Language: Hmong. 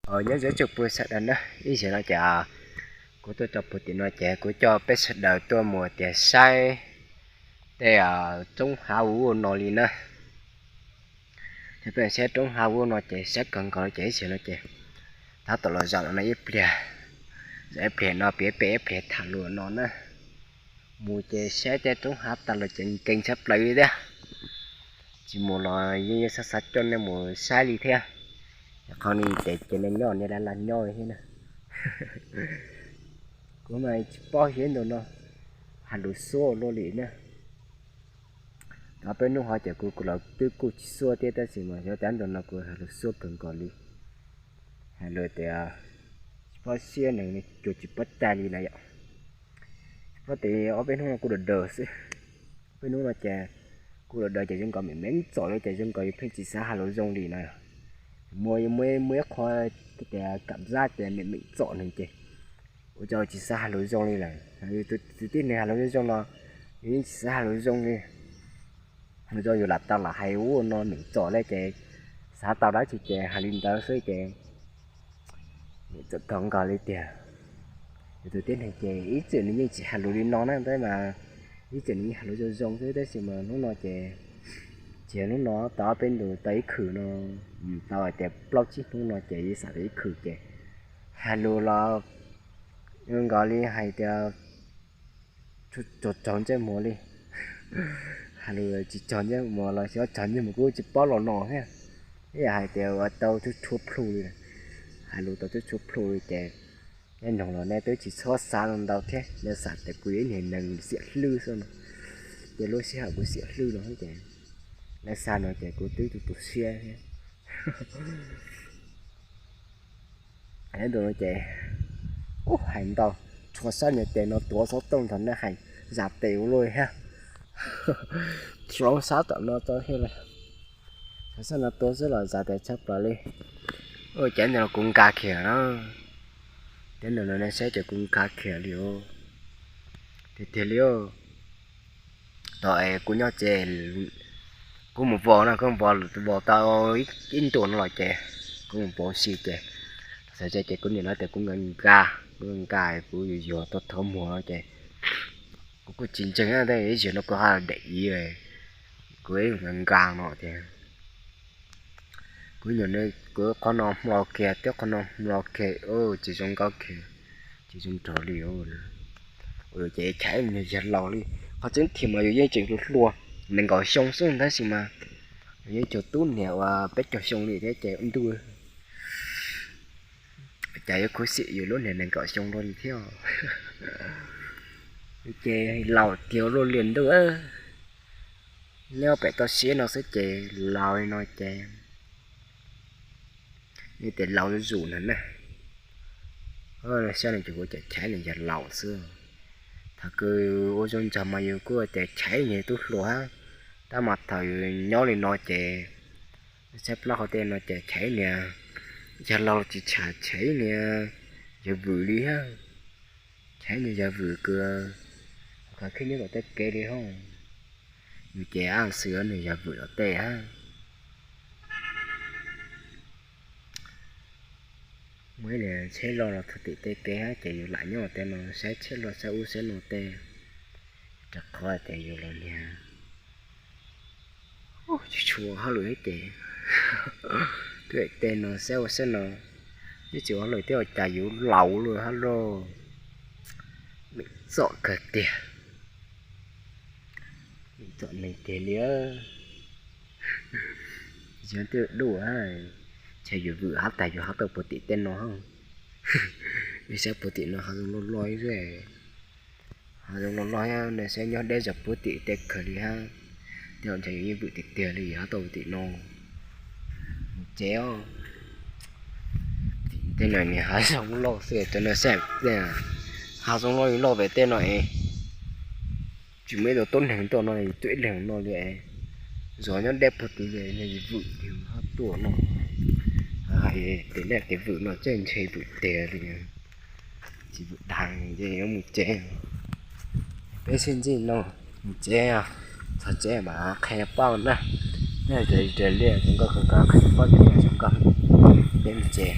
Nyob zoo txhua tus sawv daws na, ib zaug no ces kuv tuaj rau puag tim no ces kuv coj peb sawv daws tuaj mus tias saib tej roob hav ua no li na. Ces peb saib roob hav ua no ces saib kawg nkaus li ces ib zaug no ces tab tom los zaum no ib pliag, zaum ib pliag no peb peb ib pliag tham lus no na. Mus ces saib tej roob hav tas los ces nkees tshaj plaws li thiab. Tsis mus los yeej xav xav coj nej mus saib li thiab. Qhov no ces nej nyob nej laj laj nyob thiab na. Kuv mas tsis paub xyov ntawm no has lus xuab luaj li na. Tau peb hnub hov ces kuv los twb kuj tsis xuab thiab tab sis mas xyov tab ntawm no kuv has lus xuab kawg nkaus li. Has lus tias tsis paub siab neeg cuag tsis paub cai li lawm yom. Tsis paub tias ob peb hnub no kuj daws daws xwb. Ob peb hnub no ces kuj daws daws ces zoo nkaus meem meem txom li ces zoo nkaus yus pheej tsis xav has lus zoo li no. Muaj muaj muaj ib qho tias kam zab ces meem meem txom neeg ces ua rau tsis xav has lus zoo li lawm. Yus tus tib neeg has lus zoo zoo los yus yeej tsis xav has lus zoo li. Has lus zoo yus lam tau lam hais ua no meem txom li ces xav tau dab tsi ces hais li ntawd xwb ces meem txom kawg nkaus li tiag. Yus tus tib neeg ces ib txwm nws yeej tsis has lus li no na tab mas ib txwm nws yeej has lus zoo zoo xwb tab sis mas hnub no ces, ces hnub no tau ob peb ntus tau ib khwm no, tau hais tias plaub tsib hnub no ces ib xav tias ib khwm ces has lus los zoo nkaus li hais tias tsuag tsuag ntsej muag li. Has lus tsis tsuag ntsej muag los xyov tsuag ntsej muag kuj tsis paub los no thiab. Ib yam hais tias ua tau tsuag tsuag plhu li, hais lus tau tsuag tsuag plhu li ces nej noog los nej twb tsis txhob xav ntau thiab, nej xav tias kuv yog ib niag neeg xiam hlwb xwb no, ces lub sij hawm kuv xiam hlwb no ces nej xav no ces kuv twb tu tu siab thiab. Ntu no ces hais ntau, rhuav sab niag tes no tuav xov tooj nrog nej hais zam tes ua luaj thiab. Rhuav sab tom no tau thiab li, rhuav sab no tuav xwb los zam tes tshaj plaws li. Ua cas ntawm no kuv nkag kiag na, cov ntawm no nej saib ces kuv nkag kiag li os, tiag tiag li os. Thaum es kuv nyob tsev, kuv mus vos no, kuv vos tau ib ntus no los ces kuv mus pauv si ces, txog tsev ces kuv niam hais tias kuv nkag nkag, kuv nkag kuv yuag yuag tau thov muag no ces kuv kuj tsis ntseeg, ib zaug no kuv ho daim iav, kuv nkag nkag no ces kuv nyuam, kuv qhov no hmlo kiag thiab qhov no hmlo kiag, tsis zoo nkauj kiag, tsis zoo nraug li. Ua ces chaiv niag yawg laus li, qhov tseeb tiag mas yus yeej tseem hluas hluas, nees nkaum xyoo xwb tab sis mas yus yeej tsuas tub niag uas peb caug xyoo li thiab ces ntuj, cas yuav khuv xim yus lub niag nees nkaum xyoo luaj li thiab. Ces laus tiag luaj li ntuj, nyob pem toj siab no xwb ces laus li no ces yeej tias laus zuj zus na ne. Saib no ces kuv cas chaiv nws yog laus xwb. Thaum kws ua zoo nraug mas yus kuj tias chaiv nws tub hluas hab, tab mas thaum yus nyob li no ces, saib plaub hau tej no ces chaiv nws yog laus los tsis tshua chaiv nws yog vwm li hab. Chaiv nws yog vwm kws qhov khib nyob tom tej kev li hab. Yus ces ab xwm nws yog vwm tom tej hab. Muaj ib niag tsheb loj los txog tim tej kev hab ces yus lam nyob tej no saib tsheb loj saib ub saib no tej, rau qhov tias yus los niag tsis tshua hauj lwm thiab ces twb tej no saib ub saib no, twb tsis ua hauj lwm thiab ua cas yus laus lawm hab lauj. Meem txom kawg tiag, meem txom neeg tiag li. Yog twb duj, ntshe yus vwm hab tas yus ho tuaj puag tim tej no. Yus saib puag tim no hav zoov loj loj ib, hav zoov loj loj thiab nej saib nyob deb zog puag tim tej kawg li hab. Tej zaum ntshe yus yeej vwm tiag tiag li yus ho tuaj puag tim no. Mus tsev os. Tej no niag hav zoov loj xwb, cov no saib, hav zoov loj loj pem tej no es tsis muaj ib tug tub neeg tuaj no, yus tuaj ib leeg no li es, zov nyob deb puag tid li, yus vwm yus ho tuaj no. Hais tias nej tias vwm no tej ntshe vwm tiag li. Tsis vwm dag ces yuav mus tsev. Peb sib ntsib no, mus tsev, txog tsev mas qhia paub na. Nej tias li zoo nkauj kawg nkaus, qhia paub tias zoo nkauj. Peb mus tsev.